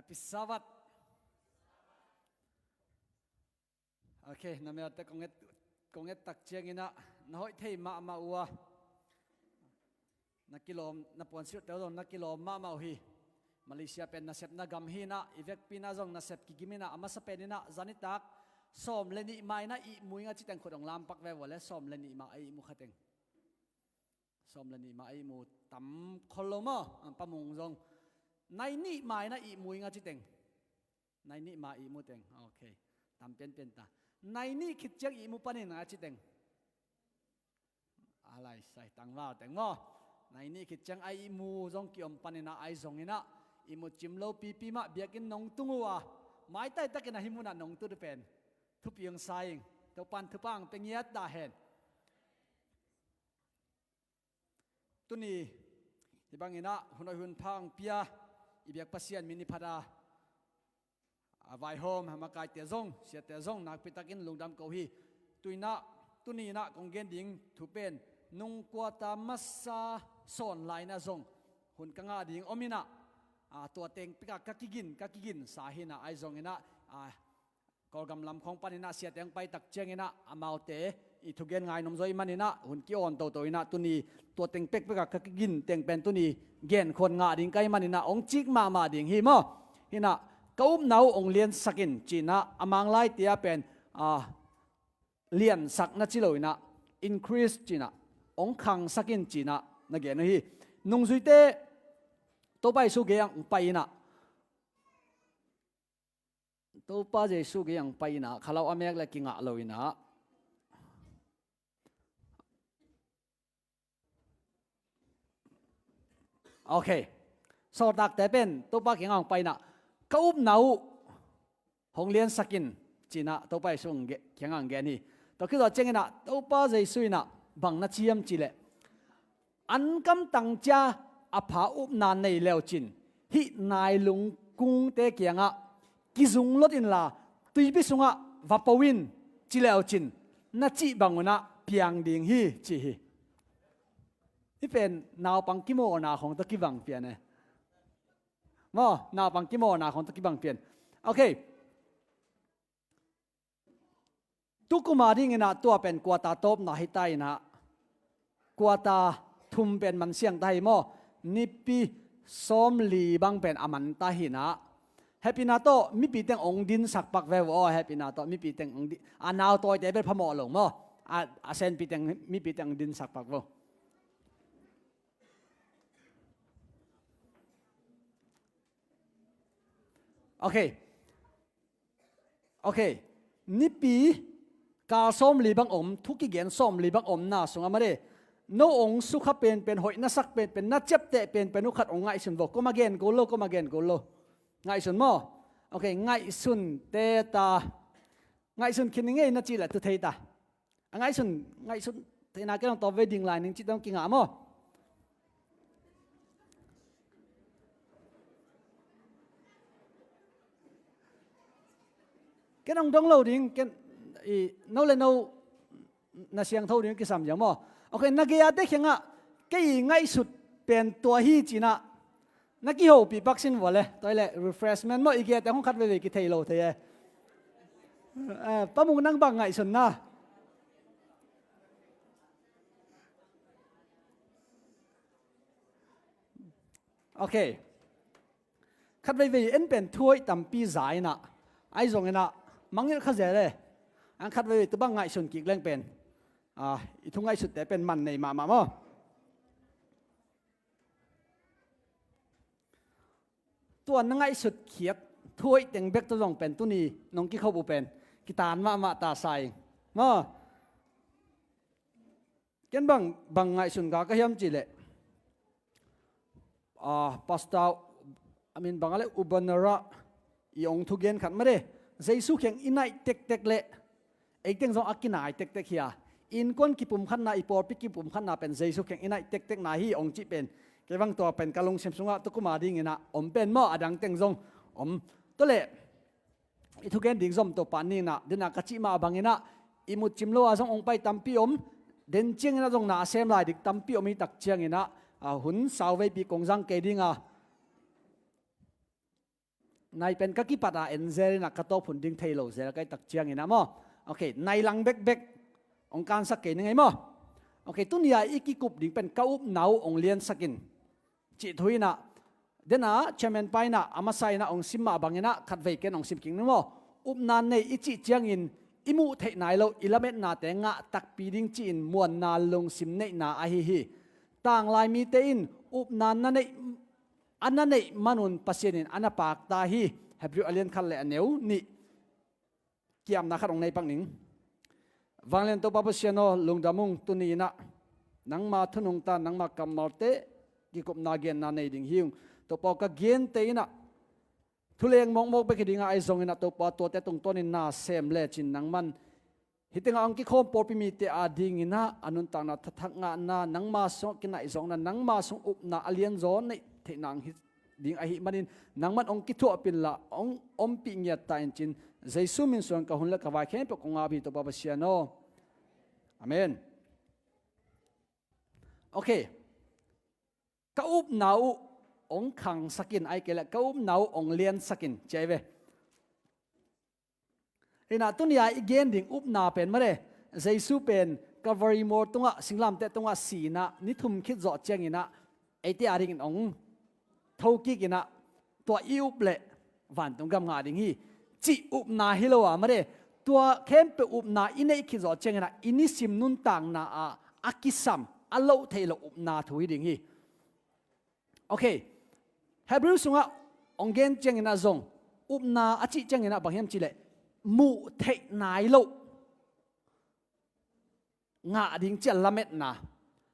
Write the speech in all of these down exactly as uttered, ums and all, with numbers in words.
Happy Sabbath. Ok, na melte kong et, kong et tak ciangin ah na hoih thei mahmah uh a, na kilawm, na puansilhte uh zong na kilawm mahmah uh hi. Malaysia pen nasepna gam hi in ah, i vekpi in ah zong nasep kigim in ah, a masa pen in ah zanitak sawm le nih ma in ah ihmu ing a ci teng khut hong lampak ve vua le, sawm le nih ma a ihmu kha teng. Sawm le nih ma a ihmu tam khol lo maw? A, Pa Mung zong. Nai nih ma in ah ihmu ing a ci teng. Nai nih ma ihmu teng. Ok. Tam pianpian ta. Nai nih khit ciang ihmu panin a ci teng. A lai sai tangval teng maw? Nai nih khit ciang a ihmu zong kiom panin ah, ahi zongin ah ihmu cim lo pipi mah biakinn nong tung uh a, maitai takin a hih munah nong tut uh pen thupi hong sa ing. Topa'n thupha hong pia ngiat ta hen. Tuni hih bangin ah hun hoih hun pha hong pia i biak Pasian min i phat a, a vaihawm a makaite zong, siate zong nakpi takin lungdam ko hi. Tu in ah, tuni in ah kong gen ding thu pen nung kuata masa sawn lai in ah zong hun ka ngah ding om in ah, a, tua teng pek a ka kigin, ka kigin sa hi in ah, ahi zongin ah, a, Kawlgam lam khawng panin ah siate hong pai tak ciangin ah amaute i thugen ngai nuam zaw ahih manin ah hun ki-awn toto in ah, tuni tua teng pekpek a ka kigin teng pen tuni genkhuan ngah ding ka hih manin ah hong cik mahmah ding hi maw? Hi in ah, ka upna uh hong liansak in ci in ah, a Mang laite ah pen, a, liansak na ci lo in ah, increase ci in ah, hong khangsak in ci in ah na gen uh hi. Nungzuite Topa Jesu gei ah hong pai in ah, Topa Jesu gei ah hong pai in ah, khalau a mek le kingah lo in ah. Ok. Sawltakte pen Topa kiangah hong pai in ah, ka upna uh hong liansak in ci in ah Topa Jesu hong ge-, kiangah hong gen hi. Tua khit zawh ciangin ah Topa Jesu in ah bang na ci hiam cih leh, an kamtang cia a pha upna nei le uh cin, hih nailung kungte kiangah kizung lot inla, tuipi sungah va po in ci le uh cin, na cih bang un ah piang ding hi, ci hi. Hih pen naupang kimawhna khawng tawh kibang pian e. Maw, naupang kimawhna khawng tawh kibang pian. Ok. Tukum a dingin ah tua pen kuata tawpna hi ta in ah, kuata thum pen man siang ta hi maw? Nipi sawmli bang pen a man ta hi in ah, hehpihna tawh mipi teng hong dinsak pak ve uh aw, hehpihna tawh mipi teng hong di-, a nau tawite bel phamawh lo maw? A, a senpi teng, mipi teng hong dinsak pak ve uh. Ok. Ok. Nipi kal sawmli bang om, thu kigen sawmli bang omna sungah mah de, no hong sukha penpen, hoih na sak penpen, na ciapteh penpen uh khat hong ngaihsun vo. Kua mah gen kul lo, kua mah gen kul lo. Ngaihsun maw? Ok, ngaihsun teh ta. Ngaihsun khin ing ei na cih leh tu thei ta. A ngaihsun, ngaihsun theihna ken hong tawp vei ding lai ning cih tawh kingah maw? Ken hong dong lo ding, ken i, no le no na siangtho ding kisam ziau maw? Ok, na gei-ate kiangah kei i ngaihsut pen tua hi ci-in ah na kihopih pak sin vua le, tua hi leh refreshment maw, i gei-ate hong khat veivei kithei lo thei e. Eh, Pa Mung, nang bang ngaihsun na? Ok. Khat veivei en pen thu hoih tampi za in ah, ahi zongin ah mangngilh kha zel e. An khat veivei tu bang ngaihsun kik leng pen, ah, i thu ngaihsutte pen man nei mahmah maw? Tua na ngaihsut khiat thu hoih teng bek tawh zong pen tuni nong kikhop uh pen kitan mahmah ta sa ing maw? Ken bang, bang ngaihsun ka, ka hiam cih leh, ah, Pastor, I mean, bang a le, Ubanara i hong thugen khat mah de, Jesu kiang i naih tektek leh ei teng zong a kinai tektek hi a, innkuan kipumkhatna, i pawlpi kipumkhatna pen Jesu kiang i naih tektekna hi hong cih pen, kei bang tua pen ka lungsim sungah tukum a dingin ah om pen maw, a dang teng zong om. Tua leh i thugen ding zom to pan ni in ah, den a ka cih mah bangin ah, ihmut cim lo a zong hong pai tampi om, den ciangin ah zong na a sem lai dik tampi om hi tak ciangin ah, a, hun sau veipi kong zang kei ding a, nai pen ka kipat a en zel in ah ka tawp hun ding thei lo zel ka hih tak ciangin ah maw. Ok, nai lang bekbek hong kansak kei ning ei maw. Ok, tuni-a i kikup ding pen ka upna uh hong liansak in cih thu in ah, den a chairman pa in ah a masa in ah hong sim mah bangin ah khatvei ken hong sim kik ning maw. Upna nei i cih ciangin i muh theih nai lo i lametnate ngah takpi ding ci-in muanna lungsim neihna ahi hi. Tanglai mite in upna na neih, a na neih manun Pasian in a na pakta hi. Hebrew a lian khat le a neu nih. Kiamna khat hong nei pak ning. Vanglian Topa Pasian aw, lungdam ung, tuni in ah nangma thu nungta, nangma kammalte kikupna genna nei ding hi ung. Topa aw, ka gente in ah thuleng mawkmawk bek hi ding a, ahi zongin ah Topa aw, tuate tungtawnin na sem lecin nangman hih tengah hong kikhawm pawlpi mite adingin ah a nuntakna thathak ngahna, nangma sungah kinaih zawkna, nangma sung upna a lianzaw neih theihna hong hi ding ahih manin nangman hong kithuahpih inla hong ompih ngiat ta in ci-in Jesu min suang ka hun le ka vai khempeuh kong ap hi, Topa Pasian aw. Amen. Ok. Ka upna uh hong khangsak in, ahih kei leh ka upna uh hong liansak in ci ahi ve. Hi in ah tuni-a i gen ding upna pen mare, Jesu pen Calvary mual tungah, singlamteh tungah si in ah ni thum khit zawh ciangin ah eite adingin hong thokik in ah tua i up leh vantung gam ngah ding hi cih upna hi lo a mare, tua khempeuh upna i neih khit zawh ciangin ah i nisim nuntakna ah a kisam a loh theih loh upna thu hi ding hi. Ok. Hebrew sungah hong gen ciangin ah zong upna a cih ciangin ah bang hiam cih leh muh theih nai loh ngah ding cih a lametna.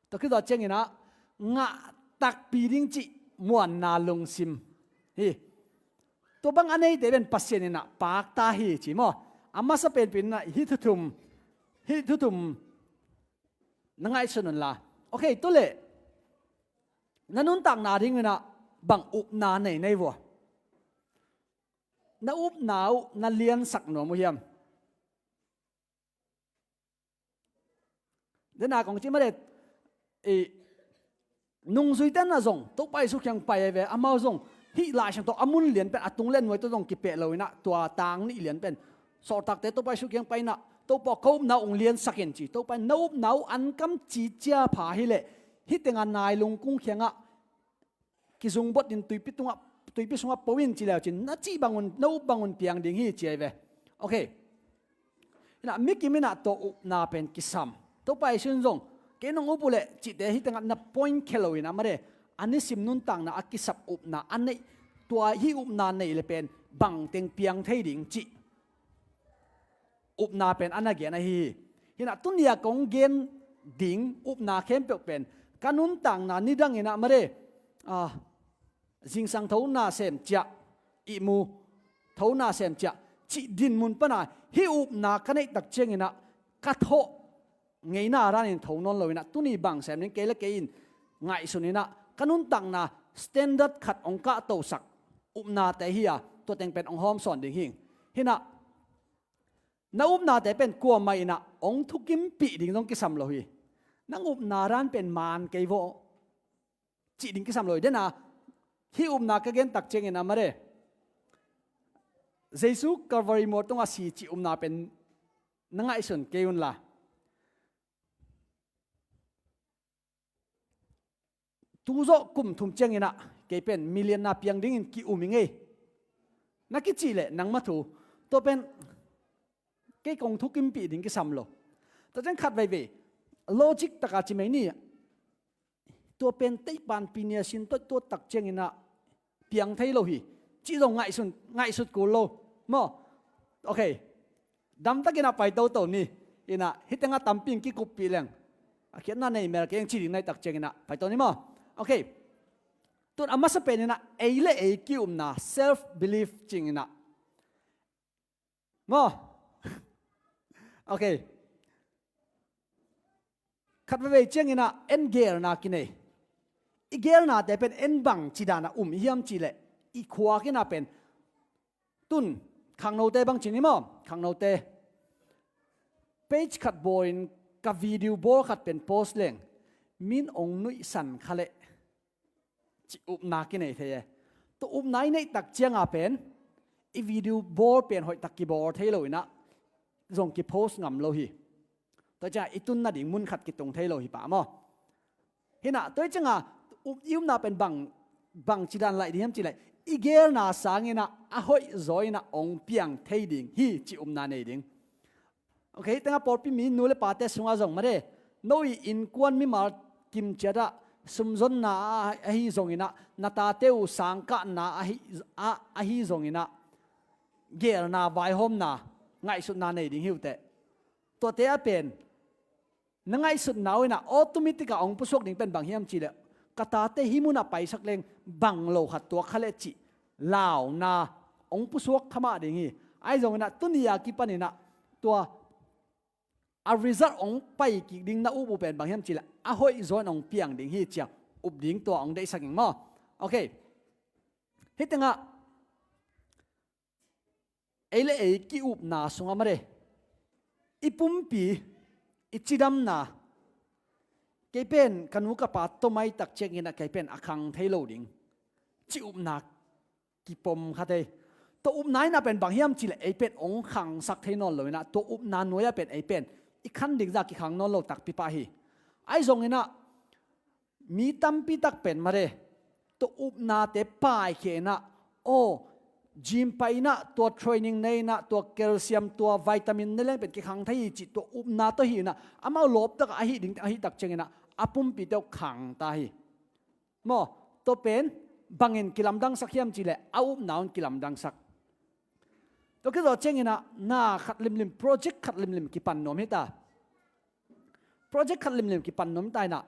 Tua khit zawh ciangin ah ngah takpi ding cih muanna lungsim hi. Tua bang a neite pen Pasian in ah pakta hi ci maw. A masa penpen in ah hih thu thum, hih thu thum na ngaihsun unla. Ok, tu leh na nuntakna dingin ah bang upna nei na hi uh a? Na upna uh na liansak nuam uh hiam? Den a kong ci mah leh, i nungzuite in ah zong Topa Jesu kiang pai ahi ve, amau zong hih Lai Siangtho a mun lian pen a tung le nuai tawh zong kipeh lo in ah tua tang nih lian pen sawltakte Topa Jesu kiang pai in ah, Topa aw, ka upna uh hong liansak in ci. Topa in na upna uh an kam ci cia pha hi leh hih tengah nailung kung kiangah kizungbuat in tuipi tungah, tuipi sungah po in ci le uh cin, na cih bangun, na up bangun piang ding hi ci ahi ve. Ok. Hi in ah mi kim in ah tua upna pen kisam. Topa Jesu in zong kei nong up uh leh cihte hih tengah na point khia lo in ah mare, a nisim nuntakna a kisap upna a neih, tua hih upna neih leh pen bangteng piang thei ding cih upna pen a na gen ahi hi. Hi in ah tuni-a kong gen ding upna khempeuh pen ka nuntakna nidang in ah mare, ah, zingsang tho na sem ciah, ihmu tho na sem ciah cih dinmun pan a hih upna ka neih tak ciangin ah ka thawh ngeina a danin tho nawn lo in ah tuni bang sem ding, kei le kei in ngaihsun in ah ka nuntakna standard khat hong kahtosak upnate hi a, tua teng pen hong hawmsawn ding hi. Hi in ah na upnate pen kuamah in ah hong thukimpih ding zong kisam lo hi. Nang upna dan pen maan kei vawh cih ding kisam lo hi. Den a hih upna ka gen tak ciangin ah mare, Jesu Calvary mual tungah si cih upna pen na ngaihsun kei unla. Tu zawh kum thum ciangin ah kei pen million na piang dingin ki-um ing ei na kicih leh nangma thu, tua pen kei kong thukimpih ding kisam lo. Tua ciang khat veivei logic taka ci mai ni, tua pen teipanpi nia sin tuattuat tak ciangin ah piang thei lo hi cih zong ngaihsun, ngaihsut kul lo maw. Ok. Damtakin ah pai toto ni. Hi in ah hih tengah tampi in kikuppih leng a khiatna nei mel keng ci ding na hih tak ciangin ah pai to ni maw. Ok. Tun a masa pen in ah ei le ei ki-upna self belief ci-in ah maw. Ok. Khat veivei ciangin ah en geelna kinei. I geelnate pen en bang ci dan a um i hiam cih leh i khuak in ah pen tun khangnote bang ci ni maw, khangnote page khat bawlin ka video bawl khat pen post leng min ong nuihsan kha leh cih upna kinei thei e. Tua upna i neih tak cianga pen i video bawl pen hoihtak kibawl thei lo inah zong kipost ngam lo hi. Tua ciangah i tun nading mun khat kitung thei lo hi pah maw? Hinah tua ciangah i upna pen bang, bang cidan laih ding hiam cileh, i geelna sanginah a hoih zaw inah ong piang thei ding hi ci upna nei ding. Ok, tengah pawlpi mi nu le pate sungah zong mare, no i innkuan mimal kimciatah sumzonna ah ahi zonginah, na tate uh sangkahna ahi, ah, ahi zonginah geelna, vaihawmna, ngaihsutna nei ding hi uh teh. Tuate ah pen na ngaihsutna uh inah automatic ah ong pusuak ding pen bang hiam cileh, ka tate hih munah paisak leng bang lo khat tuak kha leh cih launa ong pusuak kha mah ding hi. Ahi zonginah tuni a kipaninah tua a result ong pai kik ding na up uh pen bang hiam cileh, a hoih zaw in ong piang ding hi ci-a up ding tua ong deihsak ing maw? Ok. Hih tengah ei le ei ki-upna sungah mare, i pumpi, i cidamna, kei pen ka nu ka pa tomai tak cianginah kei pen a khang thei lo ding ci upna kipom kha thei. Tua upna inah pen bang hiam cileh, ei pen ong khangsak thei nawn lo inah tua upna nuai-ah pen ei pen i khan ding zah kikhang nawn lo takpi pah hi. Ahi zonginah mi tampi tak pen mare, tua upnate paikhia inah, aw, gym pai inah tua training nei inah tua calcium, tua vitamin ne leng pen kikhang thei hi cih tua upna tawh hi inah amau lawptak ahi ding, ahi tak cianginah a pumpite uh khang ta hi. Maw, tua pen bangin kilamdangsak hiam cileh, a upna un kilamdangsak. Tua kizawh cianginah na khat limlim, project khat limlim kipan nuam hita. Project khat limlim kipan nuam ta inah,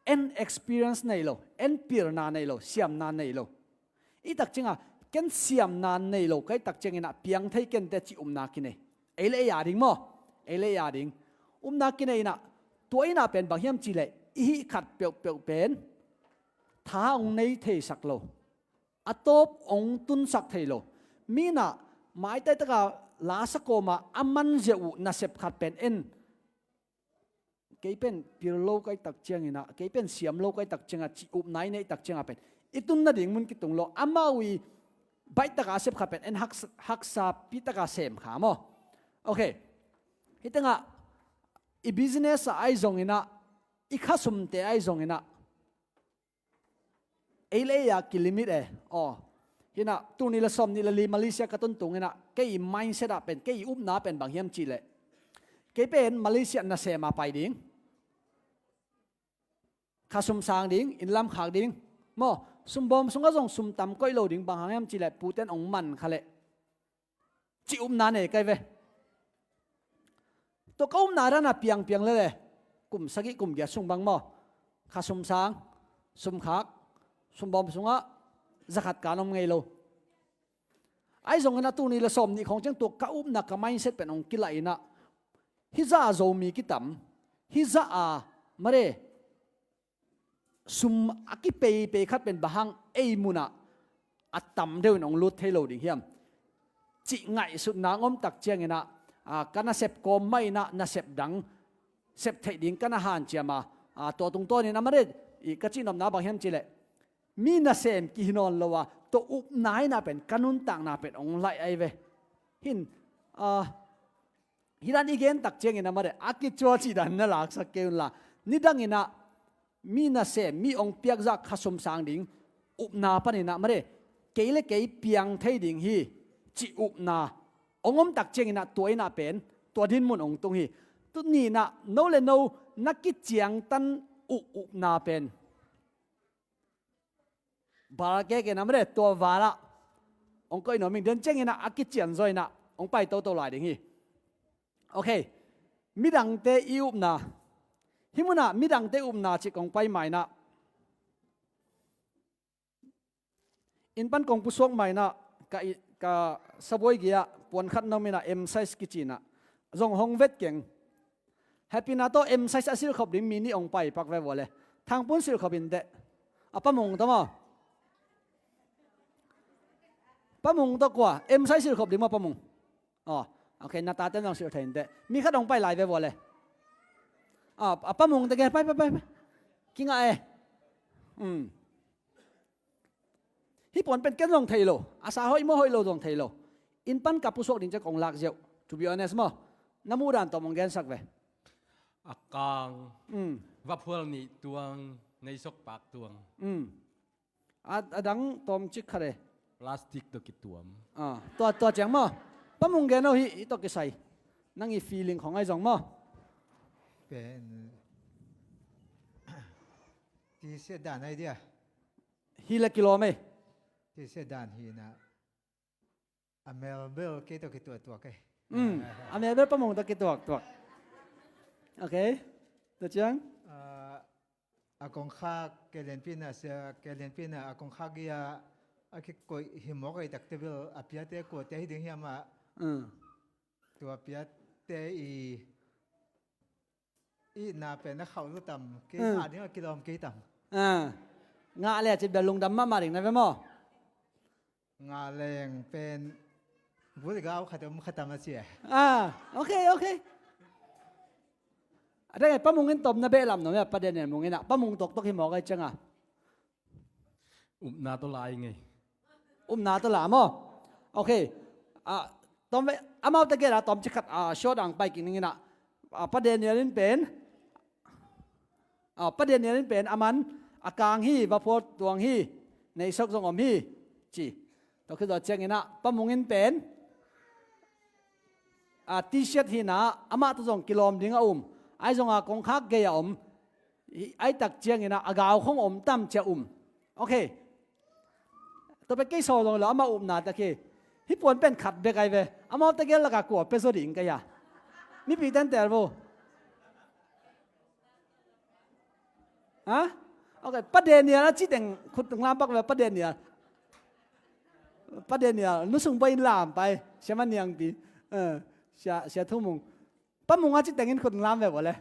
en experience nei lo, en pilna nei lo, siamna nei lo. I tak ciangah ken siamna nei lo ka i tak cianginah piang thei kente ci upna kinei. Ei le ei a ding maw? Ei le ei a ding. Upna kinei inah tua inah pen bang hiam cileh, i hih khat peuhpeuh pen tha ong nei theisak lo, a tawp ong tunsak thei lo. Mi inah maitai taka lasa kawma a manzia uh nasep khat pen en, kei pen pil lo ka i tak cianginah, kei pen siam lo ka i tak ciangah ci upna i neih tak ciangah pen i tun nading mun kitung lo. Amau i baih taka a sep khat pen en hak, haksapi taka sem kha maw? Ok. Hih tengah i business ah ahi zonginah, i khasumte ahi zonginah, ei le ei a kilimit e. Aw, hinah tul nih le sawm nih le li Malaysia ka tun tunginah kei i mindset ah pen, kei i upna pen bang hiam cileh, kei pen Malaysia nasem a pai ding, khasum sang ding, inn lam khak ding. Maw, sumbawm sungah zong sum tam koih lo ding, bang hang hiam cileh puten ong man kha leh ci upna nei kai ve. Tua ka upna dana piangpiang lele, kum sagih kum giat sung bang maw, khasum sang, sum khak, sumbawm sungah zakhat kan om ngei lo. Ahi zonginah tul nih le sawm nih khawng ciang tua ka upna, ka mindset pen ong kilah inah, hih zah a Zomi kitam, hih zah a mare, sum a kipeipei khat pen bang hang ei munah a tam deuh in ong lut thei lo ding hiam cih ngaihsutna ong om tak cianginah, a, ka nasep kawm mah inah nasep dang sep theih ding ka na hanciam a, a, tua tungtawnin a mare, i ka cihnopna bang hiam cileh, mi nasem kihi nawn lo a, tua upna inah pen ka nuntakna pen ong laih ahi ve. Hin, a, hih dan i gen tak ciangin a mare, a kicual cih dan na laksak kei unla, nidanginah mi nasem, mi ong piakzah khasum sang ding upna paninah mare, kei le kei piang thei ding hi cih upna ong om tak cianginah tua inah pen tua dinmun ong tung hi. Tuni inah no le no na kiciangtan uh upna pen bal keke nam le tua valah ong koih nuam ing. Den cianginah a kician zaw inah ong pai toto lai ding hi. Ok. Midangte i upna. Hih munah midangte upna cih kong pai mainah, inn pan kong pusuak mainah ka, ka sabuai giah puan khat na om inah M size kici inah zong hong vet keng. Happy na tawh M size a silhkhop ding mi nih ong pai pak ve vua le. Thangpun silhkhop in teh. A Pa Mung tawh maw? Pa Mung tawh kua? M size silhkhop ding maw Pa Mung? Aw, ok, na tate zong silh thei in teh. Mi khat ong pai lai ve vua le. A, a Pa Mung teh ke, pai, pai, pai, pai. Kingah e. Hmm. Hih puan pen ken zong thei lo. A sa hoih maw hoih lo zong thei lo. Inn pan ka pusuak ding ciang kong lak ziau. To be honest maw. Na muh dan tawm hong gensak ve. A kang. Vaphual nih tuang, neisok pak tuang. A dang tawm cik khat e. Plastic tawh kituam. Tua tua ciang maw. Pa Mung gen lo hi, hi tawh kisai. Nang i feeling khong ai zong maw. Pen tisiat dan ai dia. Hi le kilawm ei. Tisiat dan hi na. A melbel kei tawh kituaktuak ei. A melbel Pa Mung tawh kituaktuak. Ok. Tua ciang. A kongkhak kei lianpi na sia kei lianpi na a kongkhak ia a kikoih hi mawk ei takte bel a piate kuate hi ding hiam ah. Tua piate i itna pen a khauh lo tam kei ngah ding a kilawm kei tam. Ngah le a cit bel lungdam mahmah ding na ve maw? Ngah leng pen gulgau khat om khatam a cia. Ah, okay, okay. A dang e Pa Mung in tawm na beh lam no mia Pa Daniel Mung in ah Pa Mung toktok hi mawk ai cianga. Upna tawh lai ngei. Upna tawh la maw? Okay. Ah, tawm ve amau tegel ah tawm cikhat ah short ang pai kik ning in ah. Ah, Pa Daniel in pen Ah, Pa Daniel in pen a man a kang hi, vaphual tuang hi, neihsok zong om hi ci. Tua khit zawh ciangin ah Pa Mung in pen ah, T-shirt hi na amah tawh zong kilawm ding a um. Ai zong a kongkhak gei a om. Ai tak ciangin ah a gau khong om tam cia um. Okay. Tua pen kei sawl zong lo amah upna tak hi. Hih puan pen khat bek ai ve. Amau tegel laka kua pia zaw ding ka hia. Mipi ten tel vo. Ha? Okay, Pa Daniel a citeng khut lam pak ve Pa Daniel. Pa Daniel, nu sung bai in lam pai. Siama niangpi. Sia, sia thumung. Pa Mung a citeng in khut lam ve vo le.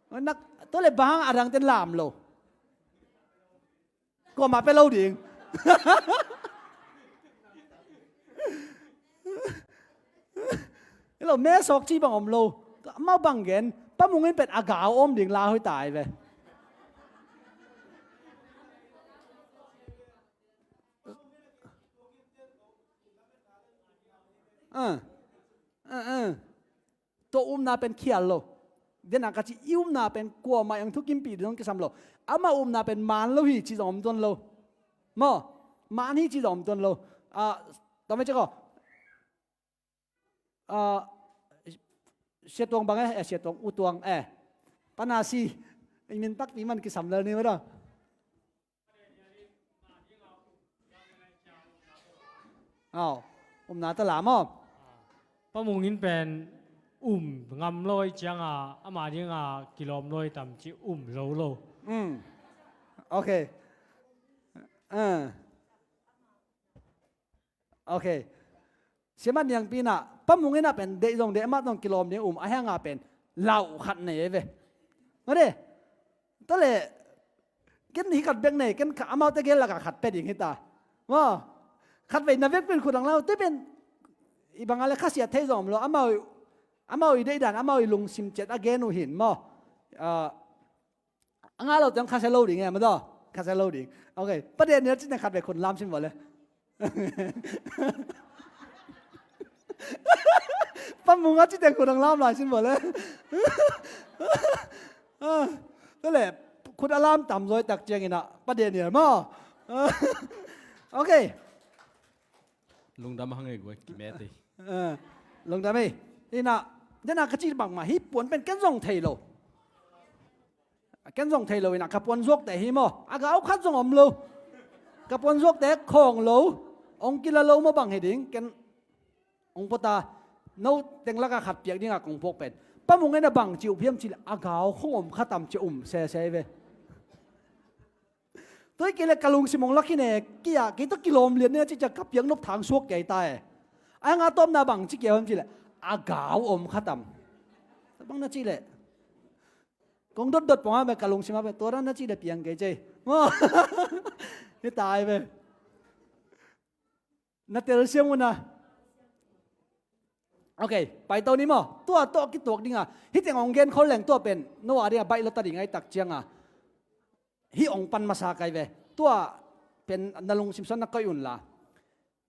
Nak, tua le bang a dang ten lam lo. Kuamah pia lo ding. Hello, mesok ci bang om lo. Mau bang gen, Pa Mung in pen a gau om ding la hoi tai ve. Uh, uh, uh. Tua upna pen khial lo. Dena ka ci i upna pen kuamah ang thukimpih ding zong kisam lo. Ama upna pen man lo hi ci zong om tuan lo. Maw, man hi ci zong om tuan lo. Ah, tawm e cek aw. Ah, Sia Tuang bang e, eh, Sia Tuang, U Tuang e. Panasi, i min takpi man kisam lel ni maw dah. Aw, umna ta lam aw. Pa Mung in pen um ngam lawi cianga ama dinga kilawm lawi tam ci um zo lo. Um. Ok. Uh. Ok. Siaman niangpi na Pa Mung ina pen deih zong deih amah zong kilawm ding um a hianga pen lauh khat nei ve. Made. Tale. Ken hi khat bek nei, ken amaute gel laka khat pia ding hita. Maw. Khat vei na vek pen khut ang lau te pen i banga le khasiat thei zong om lo. Amau i deihdan amau i lungsim ciat a gen uh hin maw. A ngah lo teng khasia lo ding e, madaw khasia lo ding. Ok, Pa Daniel citeng khat vei khut lam sin vawh le. Pa Mung a citeng khut ang lam lai sin vawh le. Tale khut a lam tam zawi tak ciangin ah Pa Daniel maw. Ok. Lungdam hang ei guai kimet ei. Lungdam ei. Ina dena ka ci bangmah hi puan pen ken zong thei lo. Ken zong thei lo ina ka puan zuakte hi maw a gau khat zong om lo. Ka puan zuakte khawng lo. Ong kila lo maw bang hi ding ken ong pota no teng laka khat piak dinga kong puak pen Pa Mung ina bang ci uh phiam ci le a gau khong om khatam ci um sese ve. Tua i kei le ka lungsim ong lak hi ne kia kei tawh kilawm lian ne ci cia ka piak nop thang suak kei ta e. A nga tawpna bang ci kia hon ci le a gau om khatam. Bang na ci le kong dotdot pong a me ka lungsim a me tua dan na ci le piang kei cei. Maw hi tai ve. Na telsiam una. Ok, paito ni maw tua tawh kituak dinga hitiang ong gen khol leng tua pen no a dinga baih lota ding ai tak cianga. Hi ong pan masa kai ve tua. pen na lungsim sungah na koih unla.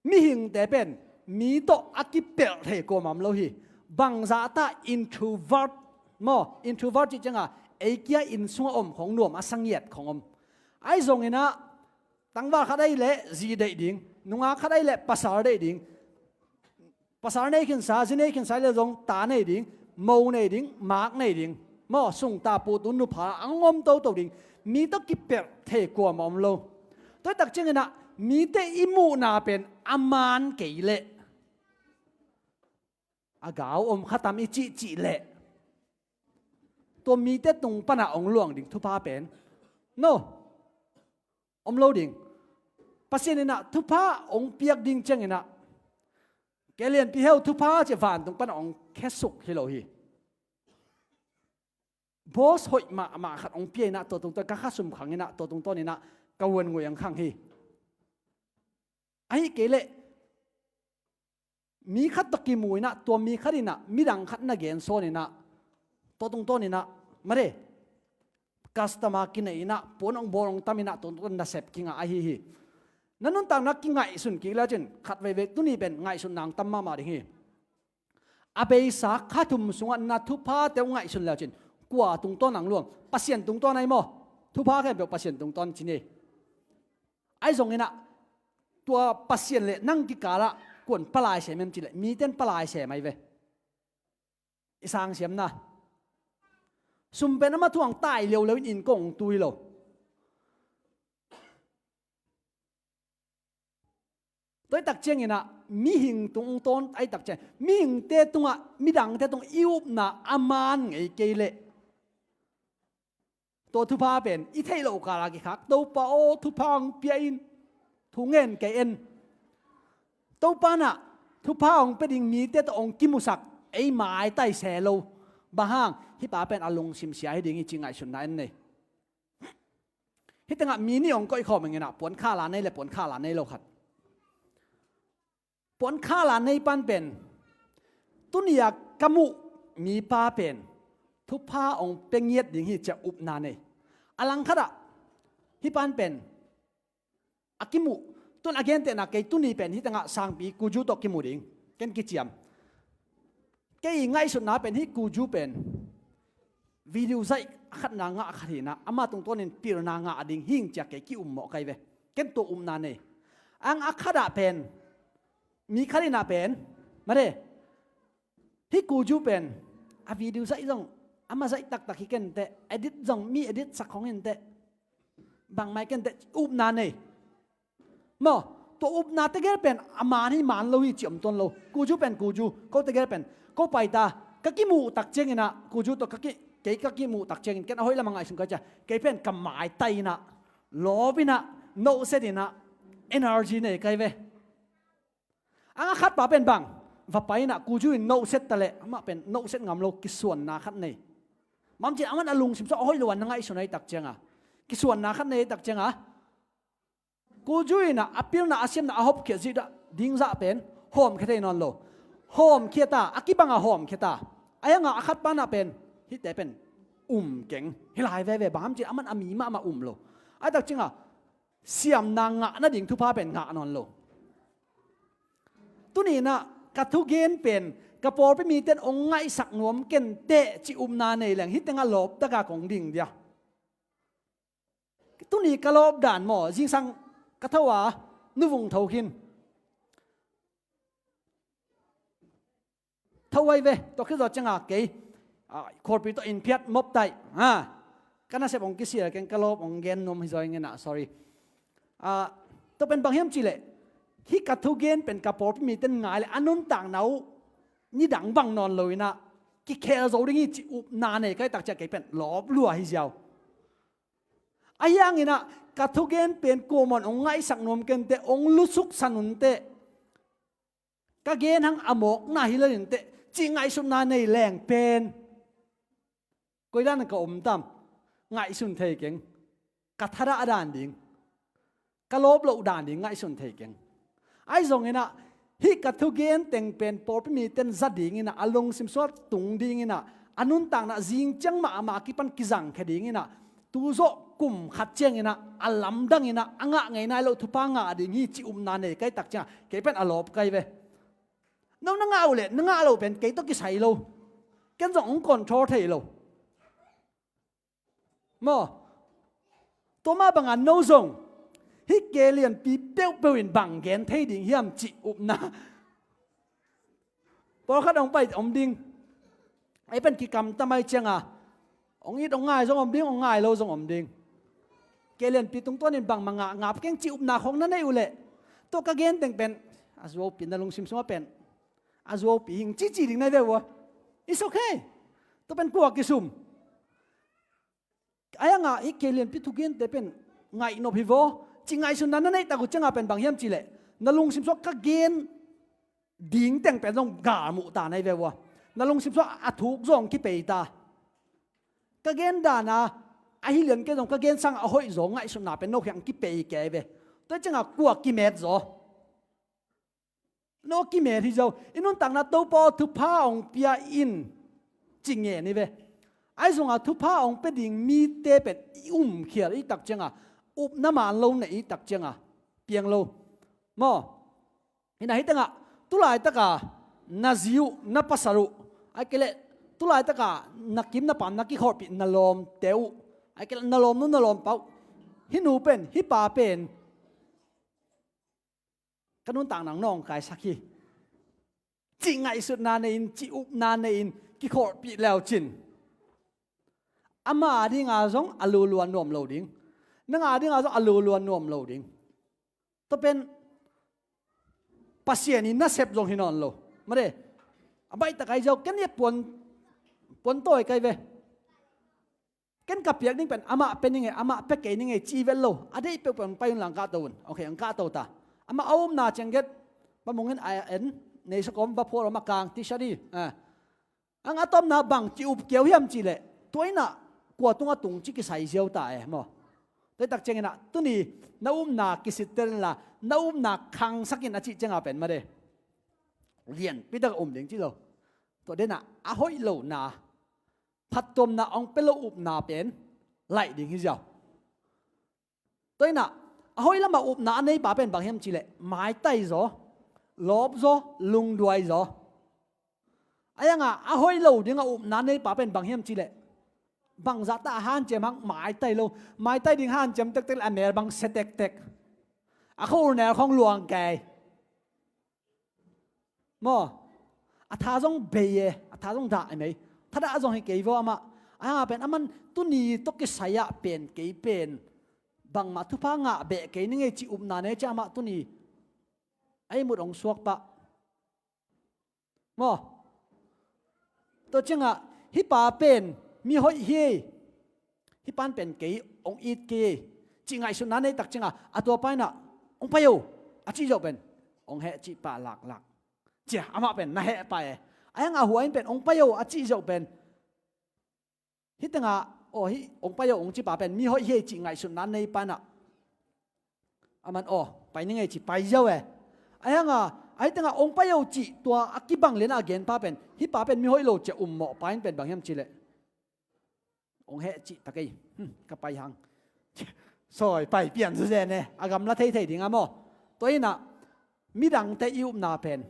Mihingte pen mi tawh a kipelh thei kuamah om lo hi. Bangzah ta introvert maw, introvert cih ciangah ei kia inn sungah om khong nuam a sa ngiat khong om. Ahi zonginah tangval khat ahih leh zi deih ding, nungak khat ahih leh pasal deih ding, pasal nei khinsa, zi nei khinsa le zong ta nei ding, mo nei ding, mak nei ding. Maw, sungta putu nupha a ngom toto ding. Mi tawh kipelh thei kuamah om lo. Tua hi tak cianginah mite i muhna pen a man kei leh a gau om khatam i cihcih leh tua mite tung panah hong luang ding thupha pen no om lo ding. Pasian inah thupha hong piak ding cianginah kei lianpi heu thupha ci vantung panah hong khesuk hi lo hi. Boss hoih mahmah khat hong pia inah tua tungtawn ka khasum khang inah tua tungtawn inah ka huan ngui ang khang hi. Ahi kei leh mi khat tawh kimu inah tua mi khat inah midang khat na gen sawn inah tua tungtawn inah mare customer kinei inah puan hong bawl hong tam inah tua tungtawn nasep kingah ahi hi. Na nuntakna kingaihsun kik le cin khat veivei tuni pen ngaihsun nang tam mahmah ding hi. A beisa kha thum sungah na thuphate uh ngaihsun le cin kua tungtawn ang luang? Pasian tungtawn ahi maw? Thupha khempeuh Pasian tungtawn ci ni. Ahi zonginah tua Pasian le nang kikalah kuan palai sem em cileh miten palai sem ahi ve. I sangsiamna sum pen ama thuang tai liolio in inn kong tu hi lo. Tua hi tak cianginah mihing tungtawn ahi tak ciang mihingte tungah midangte tung i upna a man ngei kei leh tua thupha pen i theih loh kala kikhak Topa aw thupha hong pia in thu ngen kei en. Topa nah thupha hong pia ding mite tawh hong kimusak ei maitai se lo. Bang hang hih pa pen a lungsim sia hi ding hi ci ngaihsutna en nei. Hih tengah mi nih hong koih khawm inginah puan khala nei le puan khala nei lo khat. Puan khala nei pan pen tuni-a ka muh mipa pen thupha hong pia ngiat ding hi ciah upna nei. A langkhatah hih pan pen a kimuh tun a gentehna kei tuni pen hih tengah sangpi kuju tawh kimu ding ken kiciam. Kei ngaihsutna pen hih kuju pen video zaih a khatna ngah a khat hinah ama tungtawnin pilna ngah a ding hing ciah kei ki-um mawh kai ve. Ken tua upna nei. Ang a khatah pen mi khat inah pen mare hih kuju pen a video zaih zong ama zaih taktak hi kenteh edit zong mi edit sak hong inteh bangmai kenteh upna nei. Maw tua upna tegel pen a man hi man lo hi ci om tuan lo. Kuju pen kuju ko tegel pen ko paita ka kimuh tak cianginah kuju tawh kei ka kimuh tak ciangin ken a hoih lamah ngaihsun kai cia kei pen ka maitai inah lawp inah nohset inah energy nei kai ve. Ang a khatpa pen bang va pai inah kuju in nohset taleh amah pen nohset ngam lo kisuanna khat nei. Mamcin aman a lungsim sawh a hoih lo an na ngaihsun ahi tak cianga kisuanna khat nei ahi tak cianga kuju inah a pilna a siamna a hopkhiat zihdah dingzah pen hawmkhia thei nawn lo. Hawmkhia ta a kibanga hawmkhia ta a hiangah a khatpa nah pen hihte pen um keng hi lai veve bang hamcin aman a mi mahmah um lo. Ahi tak cianga siamna ngah nading thupha pen ngah nawn lo. Tuninah ka thugen pen ka pawlpi miten hong ngaihsak nuam kenteh ci upna nei leng hih tengah lawptaka kong ding dia. Tuni ka lawp dan maw zingsang ka tho a nuvung tho khin tho ai ve tawh khit zawh cianga kei khualpi tawh inphiat moptaih. Ka nasep hong kisial keng ka lawp hong gen nuam hi zaw ingenah sorry. Tua pen bang hiam cihleh hih ka thugen pen ka pawlpi miten ngai le a nuntakna uh nidang bang nawn lo inah kikhel zo ding hi ci upna nei kai tak ciah kei pen lawp lua hi ziau. A hianginah ka thugen pen kuamah hong ngaihsak nuam kenteh hong lusuksan unteh ka gen hang a mawkna hi lo inteh cih ngaihsutna nei leng pen koidan ka om tam ngaihsun thei keng. Ka thadah dan ding ka lawp loh dan ding ngaihsun thei keng. Ahi zonginah hih ka thugen teng pen pawlpi miten za dinginah a lungsim suat tung dinginah a nuntakna zing ciang mahmah a kipan kizangkhia dinginah tuzawh kum khat cianginah a lamdanginah a ngah ngei nai loh thupha ngah ding hi cih upna nei kai tak ciangah kei pen a lawp kai ve. No na ngah uh leh na ngah loh pen kei tawh kisai lo. Ken zong hong control thei lo. Maw? Tua mah bangah no zong hih ke lianpi peuhpeuh in bang gen thei ding hiam cih upna pawlkhat hong pai om ding. Ei pen kikamta mai cianga hong it hong ngai zong om ding, hong ngai lo zong om ding. Ke lianpi tungtawnin bangmah ngah ngap keng cih upna khong na neih uh leh tua ka gen teng pen a zuaupi na lungsim sungah pen a zuaupi hing cici ding nai ve ua. It's okay. Tua pen kua kisum? Ai angah hih ke lianpi thugente pen ngaihnop hi vaw. Cih ngaihsutna na neih tak uh ciangah pen bang hiam cih leh na lungsim sungah ka gen ding teng pen zong gal muh ta nai ve ua. Na lungsim sungah a thuk zong kipei ta. Ka gen dana ahi lian kei zong ka gen sangah a hoih zaw ngaihsutna pen no khiang kipei kei ve. Tua ciangah kua kimet zaw? No kimet hi zo. I nuntakna Topa aw thupha hong pia in ci ngen hi ve. Ai zongah thupha hong pia ding mite pen i umkhial i tak ciangah upna man lo na i tak ciangah piang lo. Maw? Hina hitengah tulaitaka na zi uh na pasal uh ai kei leh tulaitaka na kim na pam na kikholhpih na lawmte uh ai kei leh na lawmnu na lawmpa uh hih nu pen hih pa pen ka nuntak nang nawngkaisak hi. Cih ngaihsutna nei in, cih upna nei in kikholhpih leucin ama a dinga zong a luluan nuam lo ding. Nang a dinga zong a luluan nuam lo ding. Tua pen Pasian in nasep zong hi nawn lo. Made a baihtak ai zau ken i puan puan tawi kai ve. Ken ka piak ding pen amah pe ning e, amah pe kei ning e ci vel lo. A deih peuhpeuh ang pai un lang kahto un. Ok, ang kahto ta. Amah a umna ciang get pa mungin a en nei sakom va phual om a kang ti sadi. Ang a tomna bang ci up keu hiam ci leh tua inah kua tung a tung ci kisai ziau ta e maw? Tua tak cianginah tuni na umna kisittel inla na umna khangsakin a cih cianga pen made lianpitak um ding ci lo. Tua denah a hoih lona phattuamna hong pia lo upna pen laih ding hi ziau. Tua inah a hoih lamah upna a neipa pen bang hiam cihleh maitai zaw, lawp zaw, lungduai zaw. A yangah a hoih lo dingah upna a neipa pen bang hiam cihleh bangzahta a hanciam hang maitai lo. Maitai ding hanciam tektek le a mel bang sia tektek. A khuhul nel khong luang kei. Maw? A tha zong bei e, a tha zong dah e mei. Thadah zong hi kei vaw amah. Aia pen aman tuni tawh kisai-ah pen kei pen bangmah thupha ngah beh kei ni ngei cih upna ne cia amah tuni a ihmut hong suak pah. Maw? Tua ciangah hih pa pen mi hoih hi. Hih pan pen kei hong it kei. Cih ngaihsutna nei tak ciangah a tua pa inah hong pai o a cih zoh pen hong heh cih pah laklak. Cia amah pen na heh pah e. A yangah hua in pen hong pai o a cih zoh pen hih tengah aw hih hong pai o hong cih pa pen mi hoih hi cih ngaihsutna nei pa inah aman aw pai ni ngei cih pai ziau e. A yangah a hih tengah hong pai o cih tua a kibang lianah a gen pa pen hih pa pen mi hoih lo cia um mawh pa in pen bang hiam cihleh hong heh cih ta kei. Hmm, ka pai hang. Sawi pai pian zuzen e a gamla theithei ding a maw? Tua inah midangte i upna pen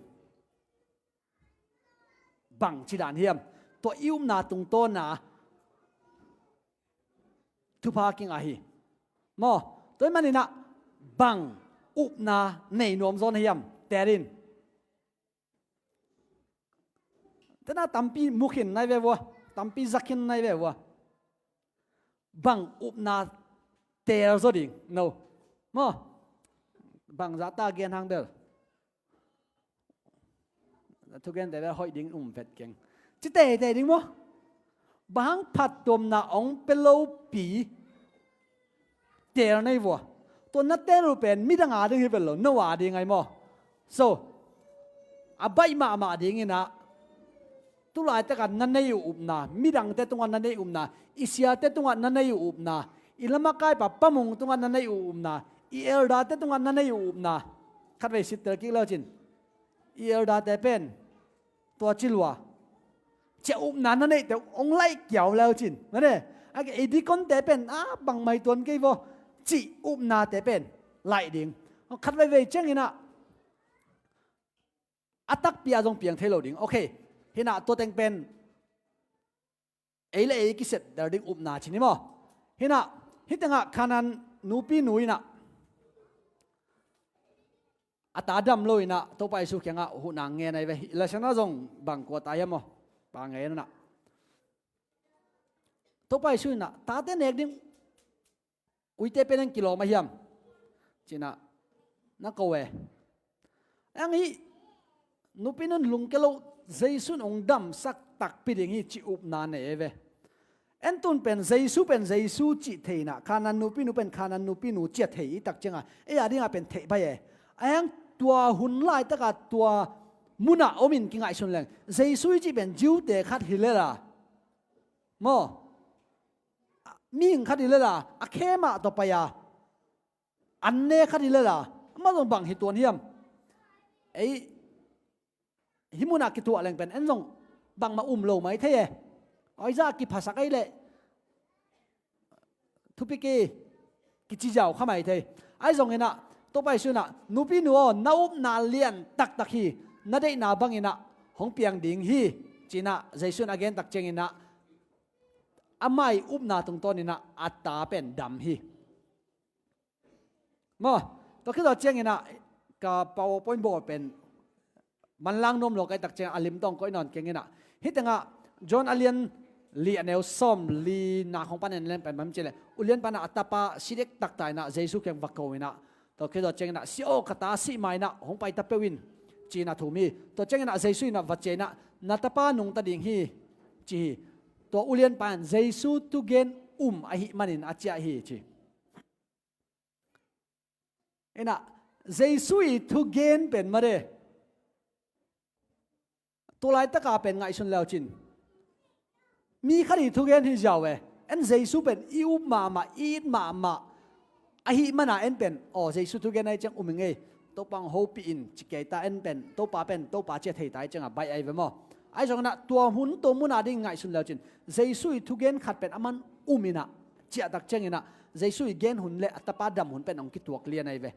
bang ci dan hiam? Tua i upna tungtawna thupha kingah hi. Maw? Tua i maninah bang upna nei nuam zawn hiam? Terin. Tena tampi mukhin nai ve vua, tampi zakhin nai ve vua. Bang upna tel zaw ding no. Maw? Bang zahta gen hang bel thugente bel hoih ding um vet keng. Ci teitei ding maw? Bang hang phattuamna hong pia lopi teel nei vua. Tua na teel uh pen midang a ding hi vet lo, no a ding ai maw? So a baih mahmah dinginah tulaitakah na nei uh upna, midangte tungah na nei upna, i siate tungah na nei uh upna, i lamakaipa pamung tungah na nei uh upna, i elderte tungah na nei uh upna. Khatvei sittel kik leucin i elderte pen tua ci lua. Cia upna na neihte hong laih kiau leucin mane A, ei deaconte pen a bangmah hi tuan kei vaw cih upnate pen laih ding. Khat veivei cianginah a takpi ah zong piang thei lo ding. Ok, hinah tua teng pen ei le ei kisep der ding upna ci ni maw? Hinah hih tengah Kanaan nupi nu inah a ta dam lo inah Topa Jesu kiangah huhna ngen ahi ve. Hih laisanah zong bang kua ta hiam maw? Pa ngen inah Topa Jesu inah tate nek ding uite pen en kilawm a hiam? Cinah na ko e. Ang hih nupi nun lungke lo, Jesu in hong damsak takpi ding hi ci upna nei e ve. En tun pen Jesu pen Jesu cih thei inah Kanaan nupi nu pen Kanaan nupi nu cia thei i tak ciangah ei a dingah pen theih pai e. Ang tua hun laitaka tua munah om in kingaihsun leng Jesu i cih pen Jew-te khat hi lela maw? Mihing khat hi lela a khe mah tawh pai a an ne khat hi lela amah zong bang hi tuan hiam? Ei hih munah kituah leng pen en zong bangmah um lo mai thei e. Awi zah kiphasak ei leh thupi ki kici ziau kha mai thei. Ahi zonginah Topa Jesu inah nupi nu aw, na upna lian taktak hi, na deihna banginah hong piang ding hi, cinah Jesu in a gen tak cianginah amah i upna tungtawninah a ta pen dam hi. Maw, tua khit zawh cianginah ka PowerPoint bawl pen manlang nuam lo ka hih tak ciangin a lim tawh koih nawn kenginah hih tengah John a lian li a neu sawm li na khong pan en leng pen bang ci leh ulian panah a tapa si dektak ta inah Jesu kiang va ko inah tua khit zawh cianginah si aw ka ta sih ma inah hong pai ta peuh in ci-in a thum hi. Tua cianginah Jesu inah va ciah inah na tapa nungta ding hi ci hi. Tua ulian pan Jesu thugen um ahih manin a ciah hi ci. Inah Jesu i thugen pen made tua laitaka pen ngaihsun leucin mi khat i thugen hi ziau e. En Jesu pen i up mahmah i it mahmah ahih mana en pen aw Jesu thugen ahi ciang um ing ei, Topa hong hopih in ci kei ta en pen Topa pen Topa cia thei ta ahi ciangah baih ahi ve maw? Ahi zonginah tua hun tua muna ding ngaihsun leucin Jesu i thugen khat pen a man um inah ciahtak cianginah Jesu i gen hun le a tapa dam hun pen hong kituak lian ahi ve.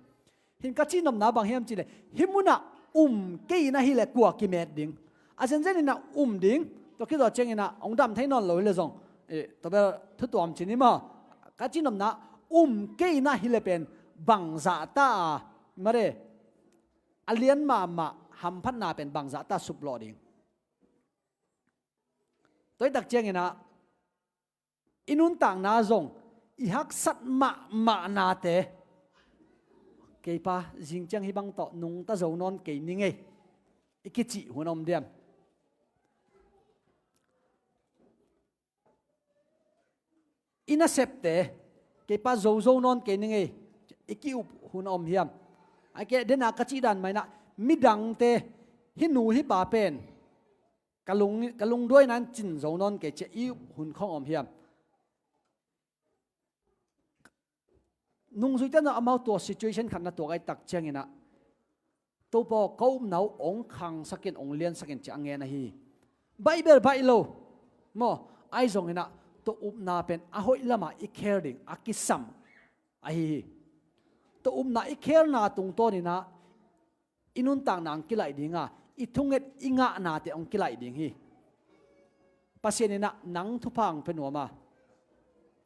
Hin ka cihnopna bang hiam cihleh hih munah um kei in ahileh kua kimek ding? A zenzen inah um ding. Tua khit zawh cianginah hong dam thei nawn lo hileh zong eh tua bel thutuam ci ni maw? Ka cihnopna um kei in ahileh pen bangzah ta a mare a lian mahmah hamphatna pen bangzah ta suplawh ding? Tua i tak cianginah i nuntakna zong i haksat mahmahnate keipa zing ciang hih bang tawh nungta zo nawn kei ning ei i kicih hun a om diam? I nasepte keipa zozo nawn kei ning ei i ki-up hun a om hiam? Aike dena ka cih dan mah inah midangte hih nu hih pa pen ka lung ka lungduaina in cin zo nawn kei ciah i up hun khong om hiam? Nungzuite na amau tua situation khat na tuak ahi tak cianginah Topa aw ka upna uh hong khangsakin hong liansakin ciah a ngen ahi hi. Baih bel baih lo maw? Ahi zonginah tua upna pen a hoih lamah i kher ding a kisam ahi hi. Tua upna i kherna tungtawninah i nuntakna hong kilaih dinga i thunget i ngahnate hong kilaih ding hi. Pasian inah nang thupha hong pia nuam a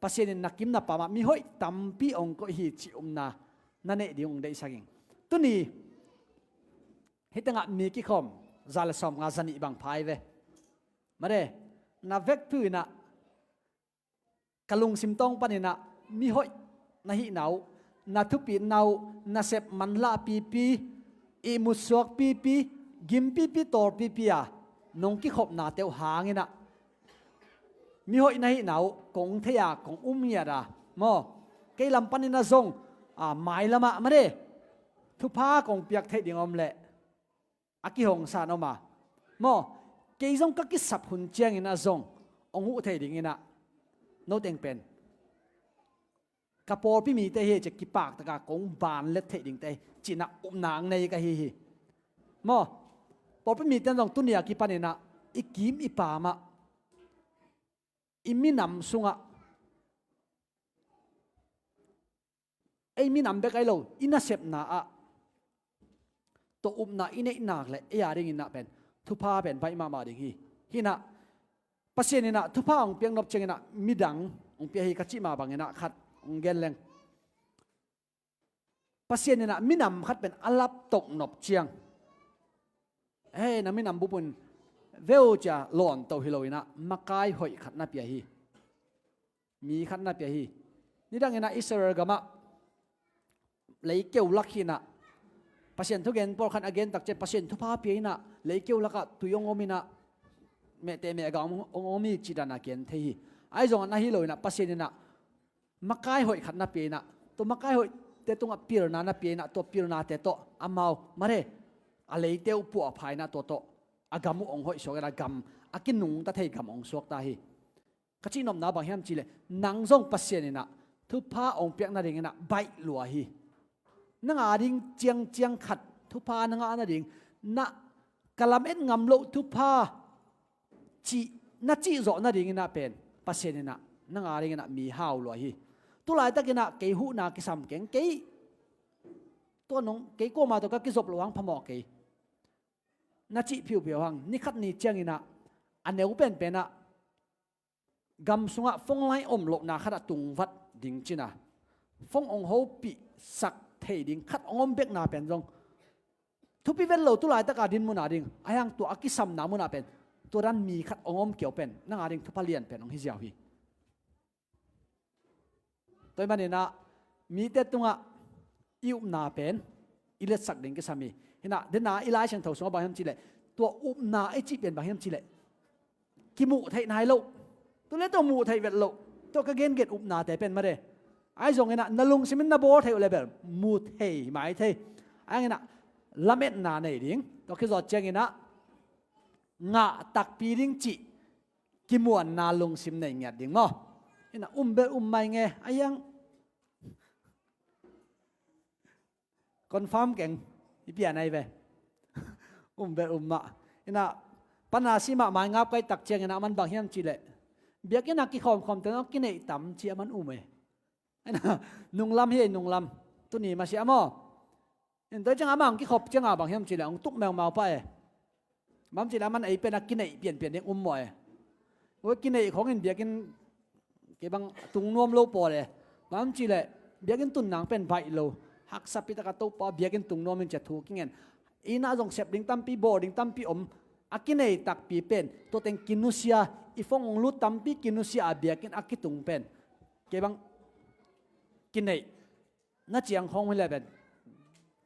Pasian in na kim na pamah mihoih tampi hong koih hi cih upna na neih ding hong deihsak ing. Tuni hih tengah mi kikhawm za le sawmnga zanih bang pha hi ve. Mare na vekpi uh inah ka lungsim tawng paninah mihoih na hihna uh, na thupitna uh, nasep manlah pipi, ihmutsuak pipi, gim pipi, tawl pipi a nong kikhopnate uh hanginah mihoih na hihna uh kong thei a kong um ngiat a maw? Kei lam paninah zong a mailamah made thupha kong piak theih ding a om leh a kihong san om a maw? Kei zong ka kisap hun cianginah zong hong huh thei dinginah noteng pen ka pawlpi mite hi cia kipaktaka kong banlet theih dingte hi cinah upna ang nei ka hi hi. Maw? Pawlpi mite zong tunia kipaninah i kim i pamah i minam sungah ei minam bek ahi lo, i nasepna ah tua upna i neih nak leh ei a dingin ah pen thupha pen baih mahmah ding hi. Hi in ah Pasian in ah thupha hong piak nop ciangin ah midang hong pia hi ka cih mah bangin ah khat hong gen leng. Pasian in ah minam khat pen a laptoh nop ciang, "Hei, na minam bup un veu," ci-a lawntoh hi lo in ah makai hoih khat na pia hi. Mi khat na pia hi. Nidang in ah Israel gamah leikeu lak hi in ah, Pasian thugen pawlkhat a gen tak ciang Pasian thupha pia in ah leikeu lakah tui hong om in ah mehteh mehgah hong, hong om hi cih dan a gen thei hi. Ahi zongin ahi lo in ah Pasian in ah makai hoih khat na pia in ah, tua makai hoihte tungah pilna na pia in ah, tua pilnate tawh amau mare a leite uh puahpha in ah tua tawh a gam uh hong hoih suak in ah gam a kinungta thei gam hong suak ta hi. Ka cihnopna bang hiam cih leh nang zong Pasian in ah thupha hong piak nadingin ah baih lua hi. Nang a ding ciangciang khat thupha na ngah nading, na ka lamet ngam loh thupha cih na cih zawh nadingin ah pen Pasian in ah nang a dingin ah mi hau lua hi. Tulaitak in ah kei huhna kisam keng, kei tua nong, kei kuama tawh ka kizop loh hang phamawh kei na cih phiuphiu hang, ni khat ni ciangin ah a neu penpen ah gam sungah phone line om lohna khatah tungvat ding ci-in ah phone hong hopihsak thei ding khat hong om bekna pen zong thupi vet lo. Tulaitak a din mun a ding a hiang tua a kisamna mun ah pen tua dan mi khat hong om kei uh pen nang a ding thupha lian pen hong hi ziau hi. Tua ahih manin ah mite tungah i upna pen i liatsak ding kisam hi. Hi in ah, den a i Lai Siangtho sungah bang hiam cih leh, tua upna i cih pen bang hiam cih leh kimuh theih nai loh, tu le tua muh theih vet loh, tua ka gengen upnate pen mare. Ahi zongin ah na lungsim in na bawl theih uh leh bel mu thei mai thei. Ahi zongin ah lametna nei ding, tua khit zawh ciangin ah ngah takpi ding cih kimuanna lungsim nei ngiat ding maw? Hi in ah um bel um mai nge, a hiang confirm keng, i pian ahi ve. Um bel um mah. Hi in ah pana si mah mai ngap kai tak ciangin ah man bang hiam cih leh, biakinn ah kikhawmkhawmte zong kineih tam ci a man um e. Hi in ah nunglam hi, nunglam. Tuni masiah maw? Hi in tua ciangah amah hong kikhop ciangah bang hiam cih leh hong tuk meumau pah e. Bang hiam cih leh aman ei pen a kineih pianpian ding um mawh e. Tua kineih khawngin biakinn kei bang tung nuam lo pawl e. Bang hiam cih leh biakinn tun nang pen baih lo, haksa pi tak a Topa biakinn tung nuam in ci-a thu kingen. Inn ah zong sep ding tampi, bawl ding tampi om. A kineih takpi pen tua teng kinusia, i phone hong lut tampi kinusia a biakinn a kitung pen kei bang kineih na ciang khawng hi leh pen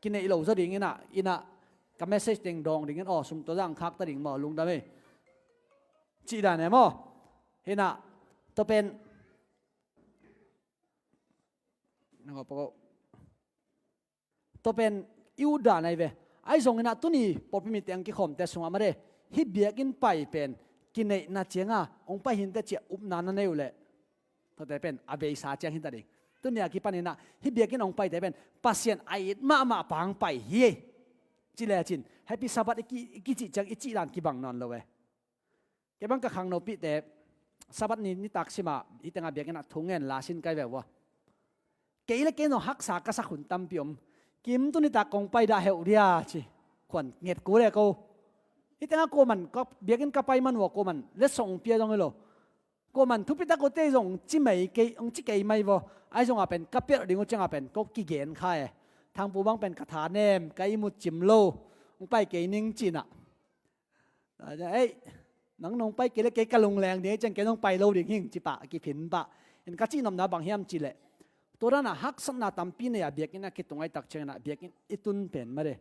kineih lo zaw dingin ah, inn ah ka message teng dawng dingin, aw, sum tua zah khak ta ding maw, lungdam ei, cih dan e maw? Hi in ah tua pen, tua pen i ut dan ahi ve. Ahi zongin ah tuni pawlpi mite hong kikhawmte sungah mare, hih biakinn pai pen kineihna ciangah hong pai hi inteh ci-a upna na nei uh leh, tuate pen a beisa ciang hi ta ding. Tuni a kipanin ah hih biakinn hong paite pen Pasian a it mahmah pa hong pai hi. Ci lecin Happy Sabbath i ki, i kicih ciang i cih dan kibang nawn lo e. Kei bang ka khangnopihte Sabbath ni nitak simah hih tengah biakinn ah thu ngen la sin kai ve uh a. Kei le kei zong haksa ka sak hun tampi om. Kim, tu nitak kong pai dah heuh dia ci. Khuan nget kul e ko. Hih tengah kuaman ka biakinn ka pai man uh a kuaman letsong pia zong hi lo. Kuaman thupitak uh tei zong ci mai kei, hong ci kei mai vaw. Ahi zongah pen ka pelh ding uh ciangah pen ko kigen kha e. Thangpu bang pen ka tha nem, ka ihmut cim lo, hong pai kei ning ci-in ah. Ei, nang nong pai kei le kei ka lungleng ding, ei ciang kei nong pai lo ding hing ci pah, kiphin pah. In ka cihnopna bang hiam cih leh, tua dan a haksatna tampi nei a biakinn a kitung ahih tak ciangin ah biakinn i tun pen mare,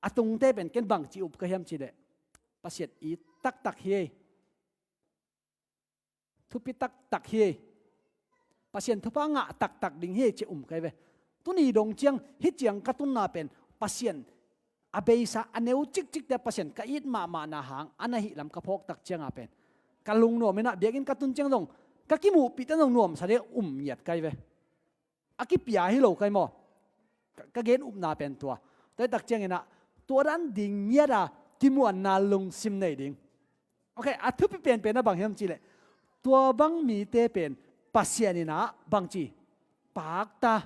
a tungte pen ken bangci up ka hiam cih leh, Pasian it taktak hi ei. Thupi taktak hi ei. Pasian thupha ngah taktak ding hi ei ci-a um kai ve. Tuni dong ciang, hih ciang ka tunna pen Pasian a beisa a neu cikcikte Pasian ka it mahmahna hang a na hih lam ka phawk tak ciangah pen ka lungnuam in ah biakinn ka tun ciang zong ka kimuhpihte zong nuamsa ding a um ngiat kai ve. A kipia hi lo kai maw? Ka, ka gen upna pen tua. Tua ahih tak ciangin ah tua dan ding ngiat a kimuanna lungsim nei ding. Ok, a thupi penpen a bang hiam cih leh, tua bang mite pen Pasian in ah bangci pakta,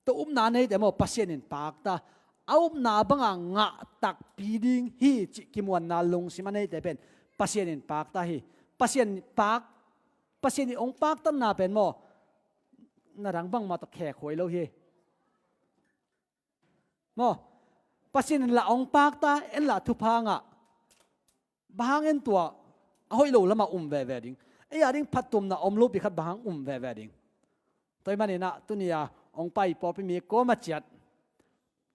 Tua upna a neite maw, Pasian in pakta. A upna banga ngah takpi ding hi cih kimuanna lungsim a neite pen Pasian in pakta hi. Pasian pak, Pasian in hong paktanna pen maw, na dang bangmah tawh khekhuai lo hi. Maw, Pasian in lah hong pakta, en lah thupha ngah. Bang hang en tua a hoih lo lamah um veve ding. Ei a ding phattuamna om lopi khat bang hang um veve ding. Tua ahih maninah tuni-a hong pai pawlpi mi kuamah ciat,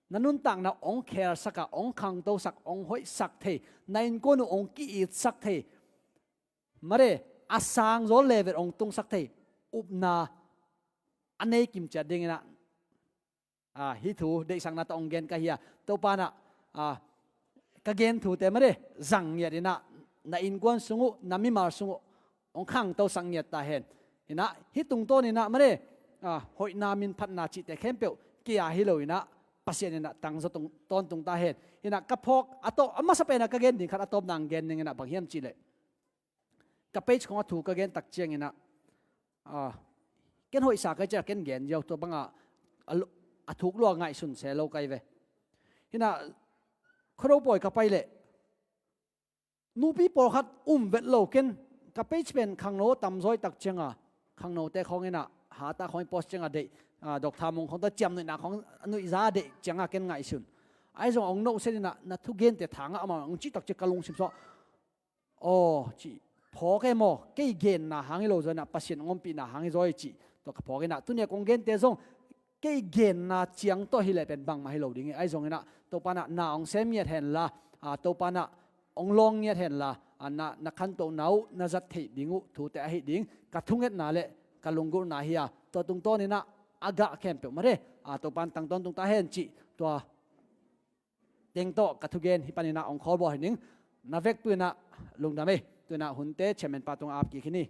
na nuntakna hong khelsak a, hong khangtosak, hong hoihsak thei, na innkuan uh hong ki-itsak thei, mare, a sangzaw level hong tungsak thei upna a nei kim ciat dinginah, ah, hih thu deihsakna tawh hong gen ka hi a, Topa inah, ah, ka gen thute mare, zang ngiat inah, na innkuan sung uh, na mimal sung uh hong khangtosak ngiat ta hen. Inah hih tungtawn inah mare, ah, hoihna, minphatna cihte khempeuh kei a hi lo inah, Pasian inah tangzaw tung, tawntung ta hen. Inah ka phawk a tawp, a masa penah ka gen ding khat a tawpna hong gen ning inah, bang hiam cihleh, ka page khong a thu ka gen tak cianginah, ah, ken hoihsa ka hih ciangah ken gen ziau, tua banga a lo, a thuk lua ngaihsun se lo ka hi ve. Hinah Khuado pawi ka pai leh nupi pawlkhat um vet lo, ken ka page pen khangno tamzaw tak cianga, khangnote khawng inah hata khawng i post cianga deih, ah, Doctor Mung khawng ta ciamnuihna khawng a nuihza deih cianga ken ngaihsun. Ahi zong hong nohset inah, na thugente thangah amah hong cih tak ciang ka lungsim sawh, aw, cih, phawk e maw, kei genna hang hi lo zaw inah, Pasian hong ompihna hang hi zaw hi cih tua ka phawk inah, tuni-a kong gente zong kei genna ciang tawh hileh pen bangmah hi lo ding hi. Ahi zonginah Topa inah na hong sem ngiat henla, ah, Topa inah hong lawng ngiat henla, ah, na, na khantohna uh na zat theih ding uh thute ahi ding ka thungetna le ka lunggulhna hi a, tua tungtawn inah a gah khempeuh mare, ah, Topa in tang tawntung ta hen cih tua teng tawh ka thugen hih paninah hong khawlbawl hi ning. Na vekpi inah lungdam ei. Tu inah hunte chairman pa tungah ap kik hi ni.